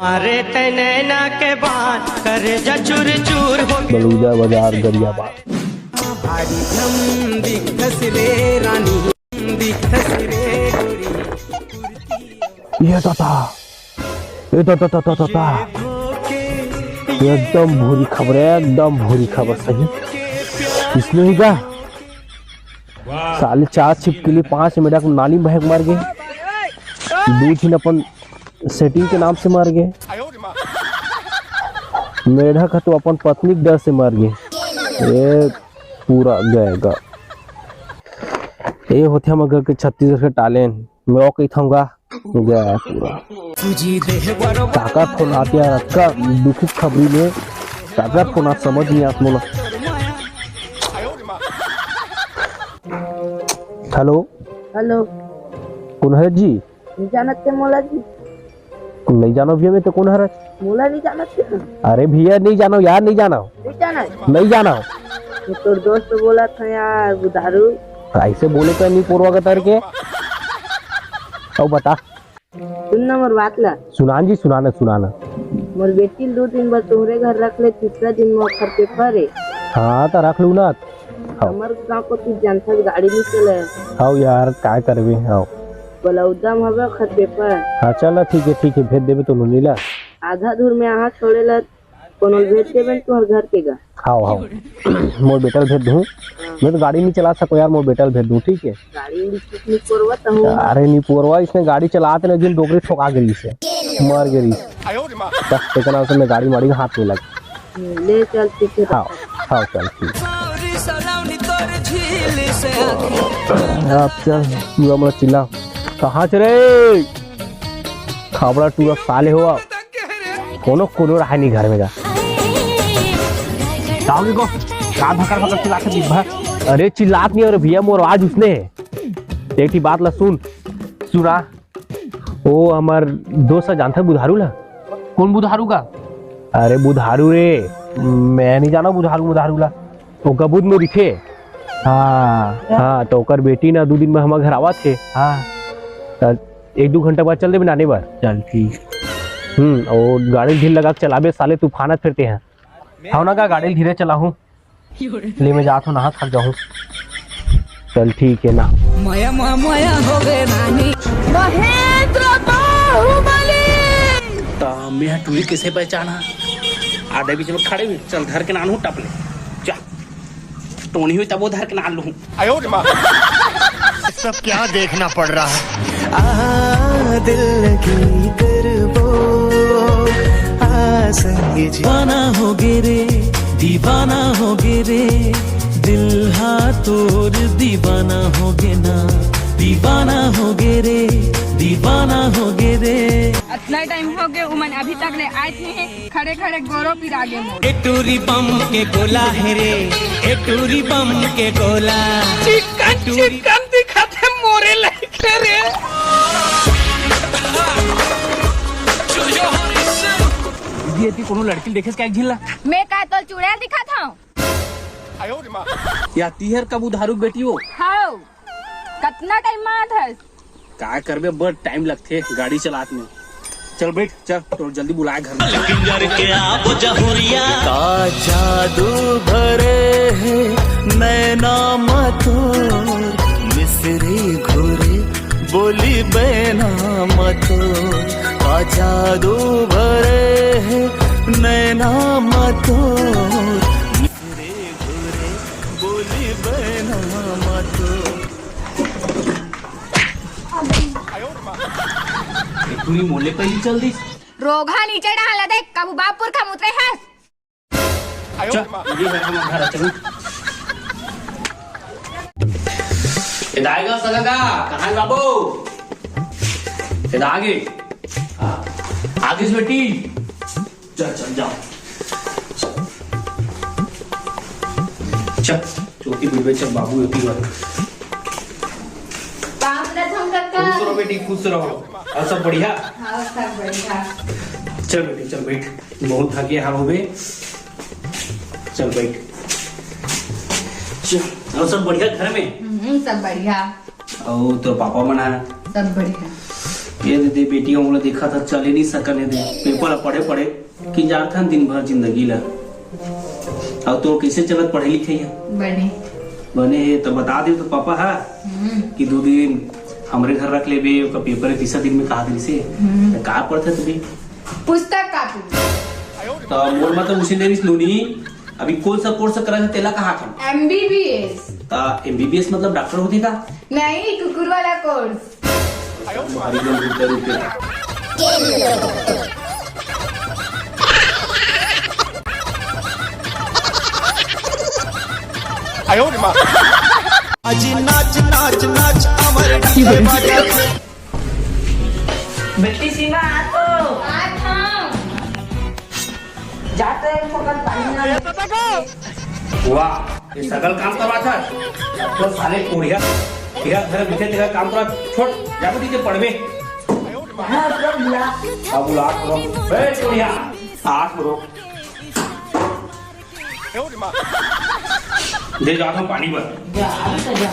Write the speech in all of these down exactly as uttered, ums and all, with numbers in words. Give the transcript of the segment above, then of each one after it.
अरे तै नैना के बान, करेजा चूर चूर हो। बलौदा बाजार, गरियाबंद। भारी झम दिखस रे रानी, दिखस रे गोरी। ये तो था, ये तो, तो, तो, तो, तो था। एकदम भूरी खबर है, एकदम भूरी खबर सही। इसमें ही का? साले चार छिपकली, पांच मेढक नाली में बह के मर गे। दू झिन अपन सेटिंग के नाम से मर गे। मेढक ह तो अपन पत्नी के डर से मर गे। ए, पूरा गएगा। ए होथे हमर घर के छत्तीसगढ़ के talent। मैं ओ कहिथंव गा, गया पूरा। काकर फोन आत यार, अतका दुखी खबरी में काकर फोन आत, समझ नहीं आत मोला। हेलो। हेलो। कोन हरे जी? नहीं जानत ते मोला जी। नहीं जानो भैया, मैं तो कोन हरे? मोला नहीं जानत ते? अरे भैया, नहीं जानो यार, नहीं जानो। नहीं जानत? नहीं जानो। ये तोर दोस्त बोलत हे यार, बुधारू। ऐसे बोले तो नहीं पोरवा कतर के। अब बता। सुन ना मोर बात ला। सुनान जी, सुनाना, सुनाना। मोर बेटी ल दू दिन बर तोहरे घर रख ले, तीसरा दिन में ओखर पेपर हे। हाँ, तो रख लू ना। हाँ। हमर गाँव कोती जानथस गाड़ी नहीं चले। हाँ यार, काय करबे, हाँ। बलौदा में हवे ओखर पेपर। हाँ, चल ना, ठीक है, ठीक है, भेज देबे तो नोनी ला। आधा दूर में आहा छोड़े ला, कोनो ल भेज देबे तुहर घर के गा। हाँ, हाँ। मोर बेटा ल भेज दूँ। हाँ। मैं तो गाड़ी नहीं चला सको यार, मोर बेटा ल भेज दूँ, ठीक है? गाड़ी उड़ी कुछ नहीं करवा तो हूँ। अरे नहीं पोरवा, इसने गाड़ी चलात ना, जिन डोकरी ठोका गे रिहिसे, मर गे रिहिसे। बस, तेकरा से मैं गाड़ी माड़ी हाथ नहीं लग। ले चल, ठीक है। हाँ, हाँ, चल, ठीक। अब चल, तू हमला चिल्ला। कहाँ से रे? खाबड़ा टूरा साले हो आप। कोनो, कोनो रहा नहीं घर में जा। का हो गो? का भकर भकर चिल्लात हे दिन भर? अरे चिल्लात नहीं, अरे भैया, मोर आवाज उसने है। एक ही बात ला सुन। सुना। ओ हमर दोस्त ला जानथस बुधारू ला? कोन बुधारू का? अरे बुधारू रे, मैं नहीं जाना बुधारू, बुधारू ला। ओ गबूत में रिथे। हाँ। हाँ, तो ओकर बेटी ना दू दिन में हमर घर आवत हे। हाँ। त एक दू घंटा बाद चल देबे नाने बर। चल ठीक। हम्म, ओ गाड़ी धीरे लगा के चलाबे साले, तूफानत फिरते हैं। हव ना का गाड़ी धीरे चलाहूँ? ले, मैं जात हूँ, नहा थक जाहूँ। चल, ठीक है ना। मया, मया, मया हो गए रानी। महेंद्र बाहुबली। त मैं टूरी कैसे पहचाना? आधे बीच में खड़े हुए, चल धर के नानू टपले। जा, टोनी हुई तब वो धर के नान लूँ। आयो रे माँ। सब क्या देखना पड़ रहा है? आ दिल की करबो, आ संग जी। दीवाना हो गे रे, दीवाना हो गे रे, दिल हा तोर दीवाना हो गे ना, दीवाना हो गे रे, दीवाना हो गे रे। अतना टाइम हो गे, उमन अभी तक ले आए नहीं है। खड़े खड़े गोरो पिरा गे मोर। ए टूरी बम के गोला हे रे, ए टूरी बम के गोला। चिकन चिकन दिखत हे मोरे लइके रे। दीदी, एती कोनो लड़की ल देखेस का एक झिन ला? मैं का तोल चुड़ैल दिखत हंव? या तीहर कब उधारू बेटी हो? हव। कतना टाइम मा आत हस? काय करबे, बड़ टाइम लगथे गाड़ी चलात में। चल बैठ, चल, तो जल्दी बुलाए घर में। लेकिन यार के आप जहुरिया। का जादू भरे हे नैना मा तोर, मिसरी घुरे बोली बैना मा तोर। का जादू भरे हे नैना मा तोर, मिसरी घुरे बोली बैना मा तोर। ए टूरी मोले पहिली चल दिस। रोगहा नीचे डाल देख, कभू बाप पुरखा मुतरे हस। चल, ये है हमर घर, चल। ए दाई गा, सगा गा, कहाँ हे बाबू? ए दा आगे। हाँ। आगे से बेटी। चल, चल, जाओ। चल, चोटी बिलवे, चल, बाबू, एती बात। पाँव परत हंव कक्का। खुश रहो बेटी, खुश रहो। और सब बढ़िया? हाँ, सब बढ़िया। चल बेटी, चल बैठ। बहुत थके हार होबे। चल बैठ। चल, और सब बढ़िया घर में? हम्म, सब बढ़िया। अउ तोर पापा मन ह? सब बढ़िया। ये दे, दे बेटी, हमला देखा था, चले नहीं सकन हे दे। पेपर ला पढ़े पढ़े कि जाथन दिन भर जिंदगी ला। अउ तोर कइसे चलत पढ़े लिखे हे? बने। बने हे तो बता दे तो पापा हा हम्म। कि दू दिन हमरे घर रख लेबे, ओकर पेपर हे तीसरा दिन में कहा दिन से। हम्म। तो का पढ़थे तू भी? पुस्तक का तू? तो मोर मतलब उसे ले रही नूनी, अभी कौन सा कोर्स करा है तेला कहा था? एमबीबीएस। ता एमबीबीएस मतलब डॉक्टर होती का? नहीं, कुकुर वाला कोर्स। भारी लोग रुपए रुपए। अजी नाच नाच नाच अमर डीजे बजा। बेटी सीमा, आ तो। आ था। जाते हैं, थोड़ा पानी ना। वाह, ये सगल काम करवा था। तो साले कोढ़िया, कोढ़िया घर बैठे तेरा काम करवा, छोड़, जा तो नीचे पढ़वे। कहाँ है तेरा बुला? अब बुला तो, ए कोढ़िया, आ तो। दे जाता हूँ पानी पर। जा, अभी तो जा।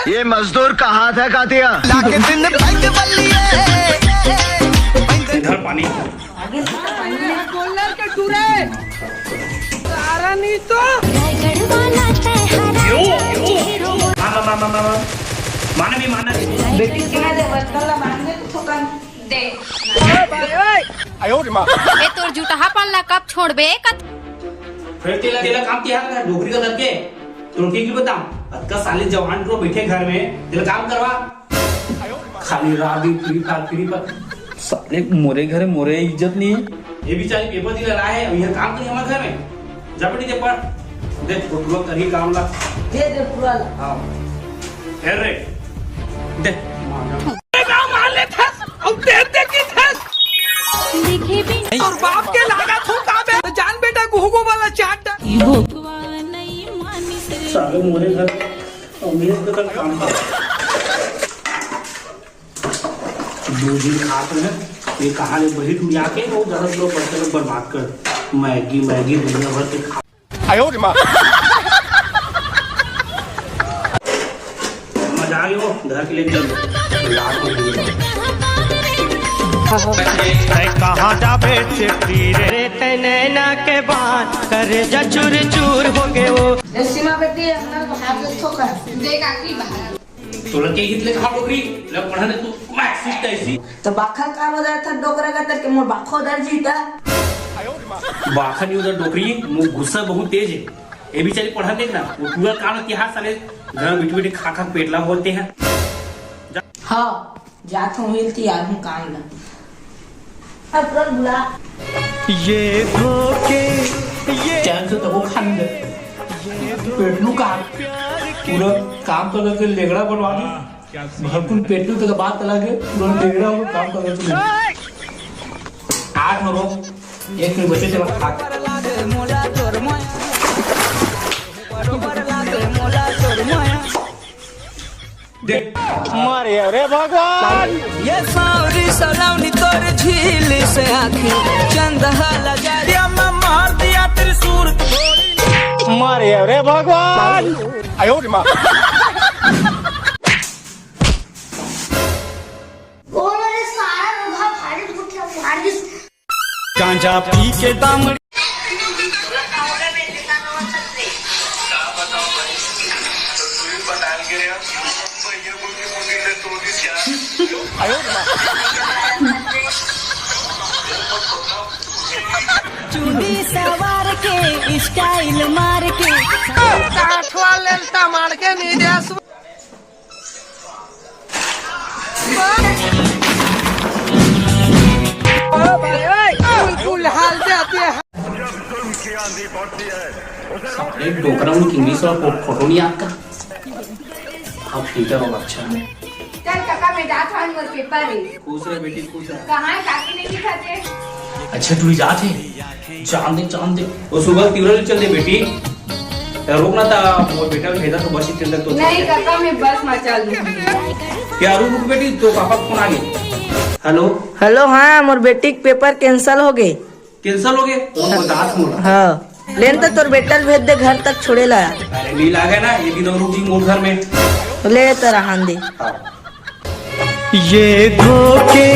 ये मजदूर का हाथ है कातिया। लाके दिन पैग बल्ली है। इधर पानी। आगे से तो पानी है। गोल्लर के टूरे। सारा नहीं तो। रायगढ़ वाला तैहारा यो, यो। मामा, मामा, मामा। मानवी, मानवी। बेटी के ना दे, बर्तन ला मांगे तो थोकन। दे। ए तोर जुटहा पल्ला कब छोड़बे कत? फिर तेला, तेला काम तिहार का डोकरी का लग के। तोर के की बताऊं? अतका साले जवान टुरा बैठे घर में, तेला काम करवा। खाली रात दिन फ्री फायर, फ्री फायर। साले मोरे घर मोरे इज्जत नहीं है। ये बेचारी पेपर दिला रहा है, अब यहाँ काम करिए हमारे घर में। जा बेटी, दे पढ़। दे, वो टुरा करी काम ला। दे, दे, पूरा ला। हाँ। ए रे। दे। गाँव मार ले थस, अब तेर दे की थस। तोर बाप के लागा थू का बे, तो जान बेटा गुहगो वाला चाट डा। साले मोरे घर, अमीर के तक काम कर। दो दिन खात रहे, ये कहाँ ले बही टुरिया के, वो ज्यादा लोग बर्तन बर्बाद कर। मैगी, मैगी दुनिया भर के खा। आयो रे माँ। मजा आ गया, घर के लिए चल। लाख में दिए। तै कहाँ जाबे चेपटी रे? रे तै नैना के बान, करे जा चूर चूर हो गए वो। जैसी माँ बेटी, अपना तो हाथ रखो कर। देख आखिरी बार। तोला के हित ले कहा डोकरी, ले पढ़ा ने तू मैक्सिस तैसी। तो बाखा का बजा था डोकरा का, तेरे के मोर बाखो दर जीता। बाखा नहीं उधर डोकरी, मुंह गुस्सा बहुत तेज है। ये बेचारी पढ़ा देख ना, वो पूरा काम के हाथ साले घर में बैठे बैठे खा खा के पेट ला बोलते हैं। हाँ, जात हूँ, मिलती यार हूँ काम ला। अब तुरंत बुला। ये धोखे, ये चैन से तको खान दे। पेटनू का पूरा काम कर करके लेगड़ा बनवा दी। भरकुन पेटनू तक बात लगे, पूरा लेगड़ा हो काम कर करके। आठ रो, एक मिनट बचे चला खा। देख। मरे रे भगवान। ये सावरी सलावनी तोर झील से आँखी चंद हाला जा रे। मैं मार दिया त्रिशूल। मरे रे भगवान। आयो रे माँ। ओ मेरे सारा लोहा भारी फुट गया, भारी। गांजा पी के दामड़ी। चूड़ी सवार के, स्टाइल मार के। काठवा लेंटा मार के नीचे। ओ भाई, ओए, कुल, कुल हाल जाते हैं। एक डोकरा उनकी इंग्लिश वाला फो-, फोटो नहीं आता। अब फिल्टर और अच्छा है। चल काका, मैं जात हूँ, मोर पेपर है। खुश रह बेटी, खुश रह। कहाँ है काकी, नहीं दिखाते? अच्छा, तू ही जात है। जान दे, जान दे। वो सुबह तिवरा ले चल दे बेटी। यार, रुक ना, ता मोर बेटा भेजा तो बस स्टैंड तक तो नहीं, चल दे। काका, मैं बस में चल दूंगी। यार, रुक, रुक बेटी, तो पापा का फोन आ गया। हेलो। हेलो, हाँ, मोर बेटी के पेपर कैंसिल हो गए। कैंसिल हो गए? वो बता मोला। हाँ। लेन त तोर बेटा ल भेज दे घर तक छोड़े ला। अरे नी लागे ना, ये दिन और रुकी मोर घर में। ले त रहन दे। हाँ। ये धोखे